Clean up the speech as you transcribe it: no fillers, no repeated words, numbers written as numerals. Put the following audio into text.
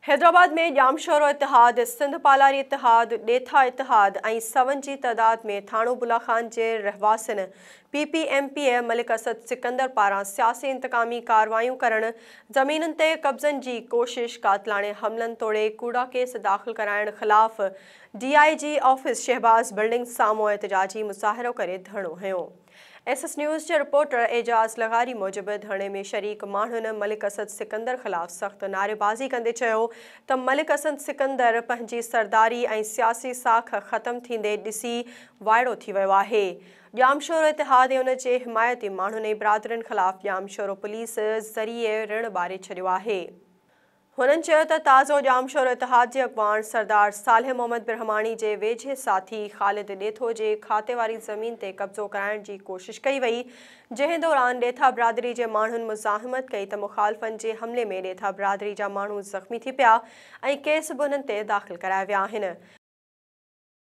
حيدرآباد ۾ ڄامشورو اتحاد، سنڌ پالاري اتحاد، ڏيٿا اتحاد ۽ سون جي تعداد ۾ ٿاڻو بولا خان جي رهواسين P P M P A Malik Asad Sikandar پاران سياسي انتقامي ڪارروايون ڪرڻ، زمينن تي قبضن جي ڪوشش، قاتلاڻي حملن توڙي ڪوڙا ڪيس داخل ڪرائڻ خلاف D I G office Shahbaz building سامهون احتجاجي مظاهرو ڪري ڌرڻو هنيو. ايس ايس نيوز جي رپورٽر اعجاز لغاري موجب ڌرڻي ۾ شريڪ ماڻهن ملڪ اسد سڪندر خلاف سخت نعريبازي ڪندي چيو ته ملڪ اسد سڪندر پنهنجي سرداري ۽ سياسي ساک ختم ٿيندي ڏسي وائڙو ٿي ويو آهي. ڄامشورو اتحاد ۽ ان جي حمايتي ماڻهن ۽ برادرين خلاف ڄامشورو پوليس ذريعي رڻ ٻاري ڇڏيو آهي. هنن چيو ته تازو ڄامشورو اتحاد جي اڳواڻ سردار صالح محمد برهماڻي جي ويجهي ساٿي خالد ڏيٿو جي کاتي واري زمين تي قبضو ڪرائڻ جي ڪوشش ڪئي وئي جنهن دوران ڏيٿا برادري جي ماڻهن مزاحمت ڪئي ته مخالفن جي حملي ۾ ڏيٿا برادري جا ماڻهو زخمي ٿي پيا ۽ ڪيس به انهن تي داخل ڪرايا ويا آهن.